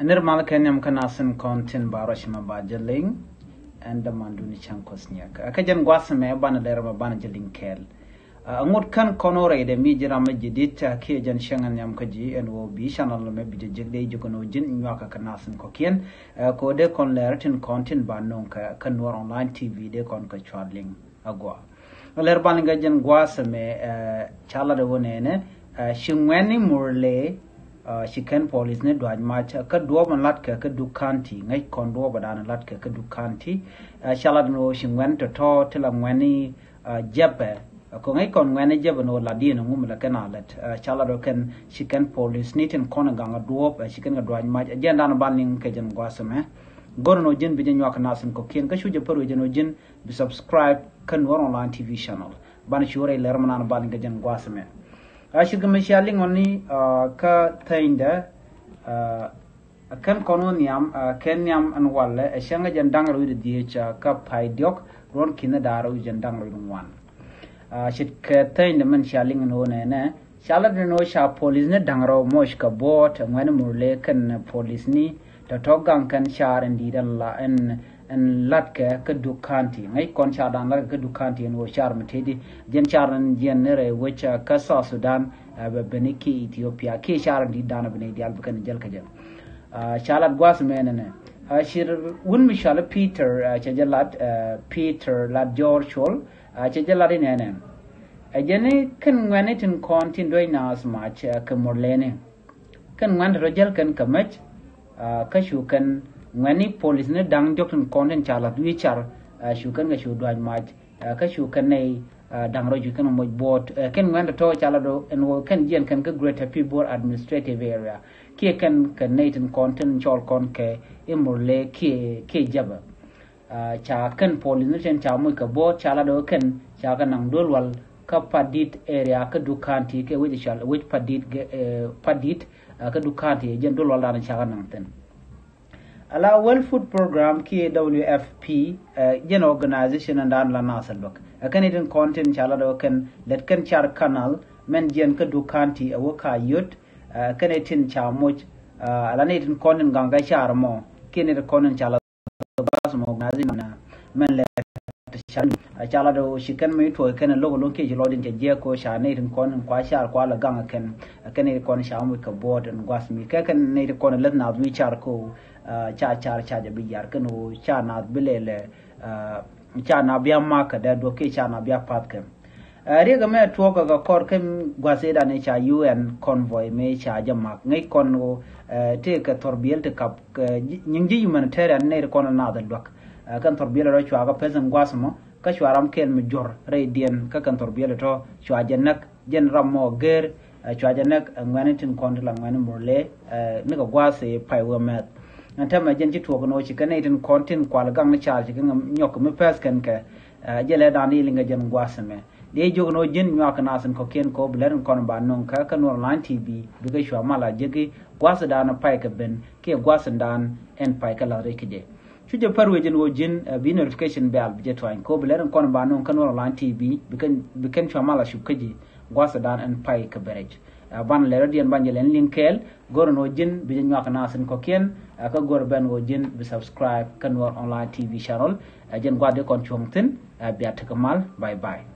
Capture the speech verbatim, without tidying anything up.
Nir mal kɛ niam kä nasin kɔn tin ba ruac ma ba jɛ liŋ. Ɛn däman duni cäŋ kɔs niak kä jɛn gua̱th mɛ banɛ lɛr ma banɛ jɛ liŋ kɛɛl. Ŋot kän kɔn wä rɛydɛ mi ji̱ ram mɛ ji̱ dit kiɛ jɛn cäŋ niam kä ji̱ ɛn wä bi channel mɛ bi jɛ jek dee jek ɛn wä ji̱n nyuak kä nasin kɔkiɛn. Kɛ wä dee kɔn lɛr tin kɔn tin ba noŋ kä Nuɔr Online T V dee kɔn kä cua liŋ. Agua lɛr ban liŋ kä jɛn gua̱a̱th mɛ ca lat wä nɛnɛ. Ci ŋuɛ̈ni Murle ci kɛn police ni duac mac kä duɔp in lat kɛ kä Duk County, ŋäc kɔn duɔp in dan lat kɛ kä Duk County. Ca lat ni wä ci ŋuɛ̈ni tɔtɔ ti la ŋuɛ̈ni jɛpɛ. Kɛ ŋäc kɔn ŋuɛ̈ni jɛpɛ ni wä lat diɛn ŋum la kɛn a lɛt. Ca lat wä kɛn ci kɛn police ni tin kɔn gaŋ duɔp ci kɛn kɛ duac mac jɛn dan ban liŋ kɛ jɛn gua̱a̱th mɛ. Go̱r ni wä ji̱n bi jɛ nyuak nasin kɔkiɛn kä cu jɛ pär wä jɛn wä ji̱n bi subscribe kä Nuɔr Online T V channel. Ban ci wä rɛy lɛr mi nan ban kɛ jɛn gua̱a̱th mɛ. A ci gɛ mi cia liŋ ɔni kä thɛnydɛ. Kɛn kɔn wä nhiam kɛn nhiam ɛn walɛ ɛ cäŋ jɛn da̱ŋ rɛw wi̱cdɛ dhieec kä pay diɔk ruɔn ki̱n da̱ŋ rɛw jɛn da̱ŋ rɛw wi̱cdɛ ŋuan. Ci kɛ thɛnydɛ min cia liŋ ɛn wä nɛnɛ. Ca lat ni wä ca police ni da̱ŋ rɛw moc kɛ buɔt ŋuɛ̈ni Murle kɛn police ni tɔtɔ gaŋ kɛn car in di̱i̱t ɛn la ɛn ɛn lat kɛ kä Duk County. Ŋäc kɔn car dan lat kɛ kä Duk County ɛn wä car mi teti jɛn car in jiɛn ni rɛy wec kä South Sudan bɛ beni kiɛ Ethiopia kiɛ car in di̱i̱t dan bɛ ni dial bi kɛn jɛl kɛ jɛ. Ca lat gua̱a̱th mɛ nɛnɛ. Ci wun mi cɔal Peter cɛ jɛ lat Peter lat George Col cɛ jɛ lat in nɛnɛ. Ɛ jɛn ni kɛn ŋuɛ̈ni tin kɔn tin duec naath mac kɛ Murle ni. Kɛn ŋuɛ̈ni tɔtɔ jäl kɛn kɛ mec kä cu kɛn ŋuɛ̈ni police ni da̱ŋ diɔk tin kɔn tin ca la̱th wi̱i̱ car cu kɛn kɛ cu duac mac kä cu kɛn nɛy da̱ŋ rɛw cu kɛn moc buɔt kɛn ŋuɛ̈ni tɔtɔ ca la̱th ɛn wä kɛn jiɛn kɛn kä Greater Pibor Administrative Area kiɛ kɛn kɛ nɛy tin kɔn tin cɔl kɔn kɛ i Murle kiɛ kiɛ jɛpɛ. Ca kɛn police ni tin ca moc kɛ buɔt ca lat wä kɛn ca kɛ naŋ duel wal kä Padit area kä Duk County kɛ wec cɔal wec Padit Padit kä Duk County jɛn duel wal dan ca kɛ naŋ thin. Ala World Food Program kiɛ W F P jɛn organization ɛn dan la nath luäk ɛ kɛn itin kɔn tin ca lat wä kɛn lɛt kɛn car canal mɛn jiɛn kä Duk County ɛ wä ka yot. Kɛn itin ca moc ala ni itin kɔn tin gaŋ kɛ car mɔ kiɛ ni itin kɔn tin ca la gua̱a̱th mɔ gua̱a̱th in mɛn lɛ ti ca la do ci kɛn mi tuɔɔk kɛn lo̱k lo̱k kiɛ ci lɔcdin cɛ jiɛk ko ca nɛy tin kɔn in kua car kua la gaŋ kɛn kɛn nɛy tin kɔn ca muc kɛ buɔɔt in gua̱a̱th mi kɛ kɛn nɛy tin kɔn in läth naath wi̱i̱ car ko ca car ca jɛ bi yar kɛn ɣöö ca naath bi lɛlɛ ca naath bia mak kɛ dee duɔ̱k kiɛ ca naath bia path kɛ. Riek ɛmɛ tuɔɔk kɛ kɔr kä gua̱th i̱ dan i̱ ca U N convoy mëë ca jɛ mak ŋäc kɔn ɣöö tëë kɛ thɔr biël ti kap nyiŋ ji̱ humanitarian nɛy ti kɔn naath ɛ luäk. Kɛn thɔr biël ɛ rɔ cua kɛ peth in gua̱th mɔ kä cua ram kɛl mi juɔ̱r rɛydiɛn kä kɛn thɔr biël ɛ tɔ cua jɛ näk jɛn ram mɔ gɛr. Cua jɛ näk ɛ ŋuɛ̈ni tin kɔn ti la ŋuɛ̈ni Murle ni kɛ gua̱th i̱ pay wee mɛth. Ɛn tɛmɛ jɛn ci tuɔɔk ni ɣöö ci kɛ nɛy tin kɔn tin kual gaŋ ni car ci kɛ nyɔk mi pɛth kɛn kɛ. Jɛ lɛ dan i̱ liŋ kɛ jɛn gua̱th ɛmɛ. Dee jiök ni wä ji̱n nyuak kɛ nath in kɔ̱kiɛn kɛ wä bi lɛr in kɔn ba nöŋ kä kä Nuɔr Online T V bikɛ cua mal a jiäki gua̱thdan pay kɛ ben kiɛ gua̱thdan ɛn pay kɛ la̱th rɛc kä jɛ. Cu jɛ pär wec in wä ji̱n bi notification bell bi jɛ tuany kɛ wä bi lɛr in kɔn ba nöŋ kä Nuɔr Online T V bikɛn cua mal a cup kä ji̱ gua̱thdan ɛn pay kɛ ben rɛc. Ban lɛr rɔ̱diɛn ban jɛ lɛn liŋ kɛɛl go̱r in wä ji̱n bi jɛ nyuak kɛ nath in kɔ̱kiɛn kä go̱r ben wä ji̱n bi subscribe kä Nuɔr Online T V channel. Jɛn gua̱th dee kɔn cuɔ̱ŋ thi̱n bia tekɛ mal. Bye bye.